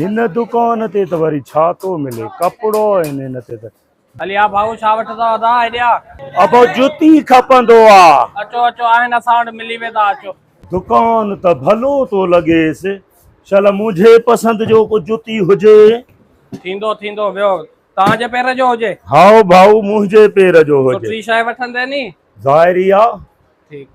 هن دڪان تي ته وري ڇا ٿو ملي ڪپڙو آهن هن تي ته. علي آ ڀائو ڇا وٺندؤ ادا هيڏي آ. ابو جتي کپندو آ. اچو اچو آهن اسان وٽ ملي ويندا اچو. دڪان ته ڀلو ٿو لڳيس شل منهنجي پسند جو ڪو جتي هجي. ٿيندو ٿيندو ويو توهان جي پير جو هجي. هائو ڀائو منهنجي پير جو هجي. سٺي شيء وٺندين ني. ظاهر ئي آ. ٺيڪ.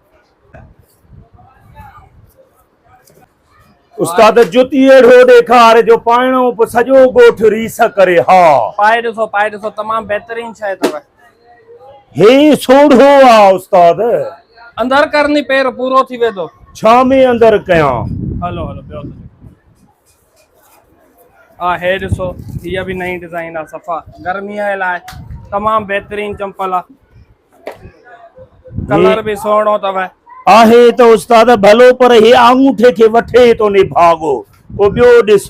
استاد جتي اهڙو ڏيکار جو پائڻو به سڄو ڳوٺ ريس ڪري ها. پائي ڏسو پائي ڏسو تمام بهترين شيء اٿو. هي سوڙهو آ استاد. اندر ڪر ني پير پورو ٿي ويندو. ڇا ۾ اندر ڪيان. هلو هلو ٻيو ٿو آ هي ڏسو هيء به نئين ڊزائين آ صفا گرميء جي لاء تمام بهترين چمپل آ. ڪلر به سهڻو اٿو. آهي ته استاد ڀلو پر هي آڱوٺي کي وٺي ٿو نڀاڳو ڪو ٻيو ڏس.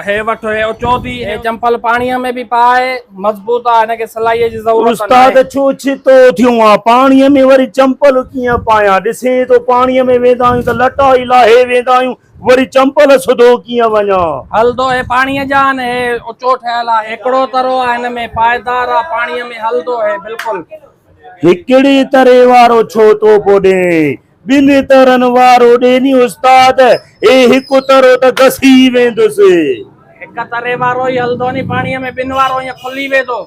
هي وٺ هي اوچو ٿي هي چمپل پاڻيء ۾ به پائي مضبوط آ هن کي سلائيء جي ضرورت ناهي. استاد ڇو ڇتو ٿيو آن پاڻيء ۾ وري چمپل ڪيئن پايان ڏسين ٿو پاڻيء ۾ ويندا آهيون ته لٽا ئي لاهي ويندا آهيون وري چمپل سڌو ڪيئن وڃان. هلندو هي پاڻيء جان هي اوچو ٺهيل آ هيڪڙو ترو آ هن ۾ پائيدار آ پاڻيء ۾ هلندو هي بلڪل. هڪڙي تري وارو ڇو ٿو پو ڏين ٻن ترن وارو ڏي ني استاد هي هڪ ترو ته گسي ويندس. هڪ تري وارو ئي هلندو ني پاڻيء ۾ ٻن وارو ائين کلي ويندو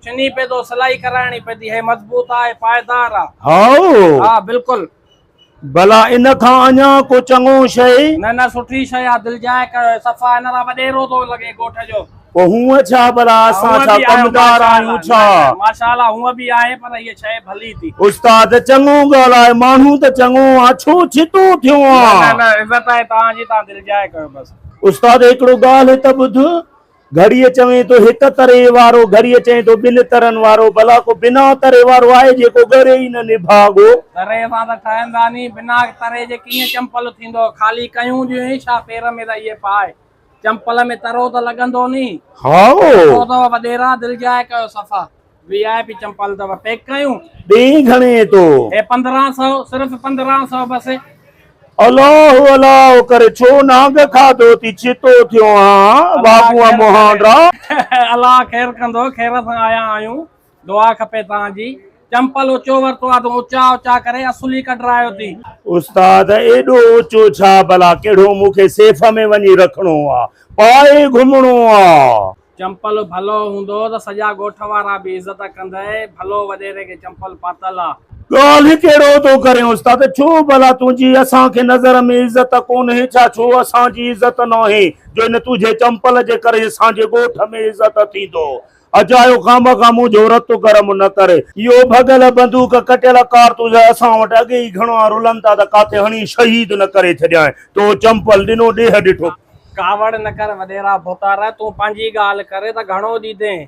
ڇني پيندو سلائي ڪرائڻي پوندي هي مضبوط آ هي پائيدار آ. هائو. ها بلڪل. ڀلا ان کان اڃا ڪو چڱو شيء؟ نه نه سٺي شيء آ دلجاء ڪيو صفا هن را وڏيرو ٿو لڳي ڳوٺ جو. پوء هونء ڇا ڀلا اسان ڇا ڪمدار آهيون ڇا؟ ماشاءالله هونء به آهي پر هيء شيء ڀلي ٿي. استاد چڱو ڳالهاء ماڻهو ته چڱو آ ڇو ڇتو ٿيو آن؟ نه نه عزت آهي توهان جي توهان دلجاء ڪيو بس. استاد هڪڙو ڳالهه ته ٻڌ. گهڙيء چوين ٿو هڪ تري وارو، گهڙيء چئين ٿو ٻن ترن وارو، ڀلا ڪو بنا تري وارو آهي جيڪو ڳري ئي نه نڀاڳو. تري سان ته ٺهندا ني، بنا تري جي ڪيئن چمپل ٿيندو، خالي ڪيون ڏيون ڇا پير ۾ ته اهي پاء، چمپل ۾ ترو ته لڳندو ني. هائو. سٺو اٿو وڏيرا، دلجاء ڪيو صفا. وي آء پي چمپل اٿو پيڪ ڪيون. ڏئين گهڻي ٿو؟ هي 15 سئو، صرف 15 سئو بس. الله الله ڪري ڇو نانگ کاڌو ٿي ڇتو ٿيو آن بابوء مهانڊا. الله خير ڪندو خير سان آيا آهيون دعا کپي توهان جي چمپل اوچو ورتو آ تون اوچا اوچا ڪري اصل ئي ڪڍرايو ٿي. استاد ايڏو اوچو ڇا ڀلا ڪهڙو مون کي سيف ۾ وڃي رکڻو آ پائي گهمڻو آ. چمپل ڀلو هوندو ته سڄا ڳوٺ وارا به عزت ڪندئي، ڀلو وڏيري کي چمپل پاتل آ. ڳالهه ڪهڙو ٿو ڪرين استاد، ڇو ڀلا تنهنجي اسان کي نظر ۾ عزت ڪونهي ڇا، ڇو اسان جي عزت ناهي جو ان تنهنجي چمپل جي ڪري اسان جي ڳوٺ ۾ عزت ٿيندو. اجايو خامخواه منهنجو رت گرم نه ڪر. اهو ڀڳل بندوق ڪٽيل ڪارتوس اسان وٽ اڳي ئي گهڻا رلن ٿا ته ڪاٿي هڻي شهيد نه ڪري ڇڏيانء. تو چمپل ڏنو ڏيهه ڏٺو. ڪاوڙ نه ڪر وڏيرا ڀوتار، تون پنهنجي ڳالهه ڪر ته گهڻو ڏيندين.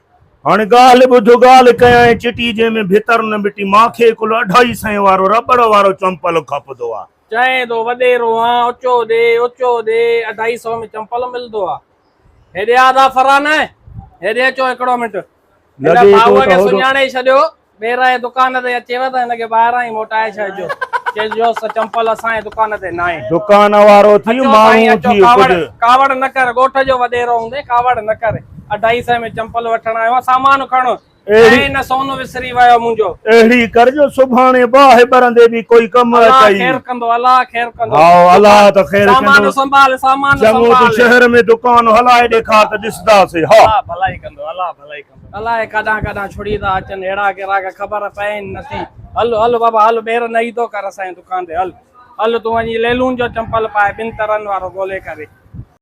هاڻي ڳالهه ٻڌ، ڳالهه ڪيائين چٽي جنهن ۾ ڀتر نه مٽي، مان کي ڪل اڍائي سئين وارو رٻڙ وارو چمپل کپندو آ. چئين ٿو وڏيرو آن، اچو ڏي، اچو ڏي، اڍائي سئو ۾ چمپل ملندو آ. هيڏي آ ادا فرحان، هيڏي اچو هڪڙو منٽ. هن لڳي ٿو ڀائوء ته کي هوڏو. سڃاڻي ڇڏيو. ٻيرا جي دڪان تي اچيو ته هن کي ٻاهران ئي موٽائي ڇڏجو. چئجوس ته چمپل اسان جي دڪان تي ناهي. دڪان وارو ٿي اچو سائين ماڻهو اچو ٿي ڪاوڙ ڪجهه. ڪاوڙ نه ڪر ڳوٺ جو وڏيرو هوندين ڪاوڙ نه ڪر. اڍائي سئي ۾ چمپل وٺڻ آيو آهيان سامان کڻ. اهڙي. چئين نه سون وسري ويو منهنجو. اهڙي ڪر جو سڀاڻي باهه ٻرندي به ڪوئي ڪم الله اچئي. خير ڪندو الله خير ڪندو. هائو الله ته خير سامان ڪندو. سنڀال سامان چڱو تون سنڀال. شهر ۾ دڪان هلائي ڏيکار ته ڏسنداسين. ها. الله ڀلائي ڪندو الله ڀلائي ڪندو. الائي ڪاڏانهن ڪاڏانهن ڇڙي ٿا اچن اهڙا گراهڪ خبر پئين نٿي. هل هل بابا هل ٻيهر نه ايندو ڪر اسان جي دڪان تي هل هل تون وڃي ليلون جو چمپل پائي ٻن ترن وارو ڳولي ڪري.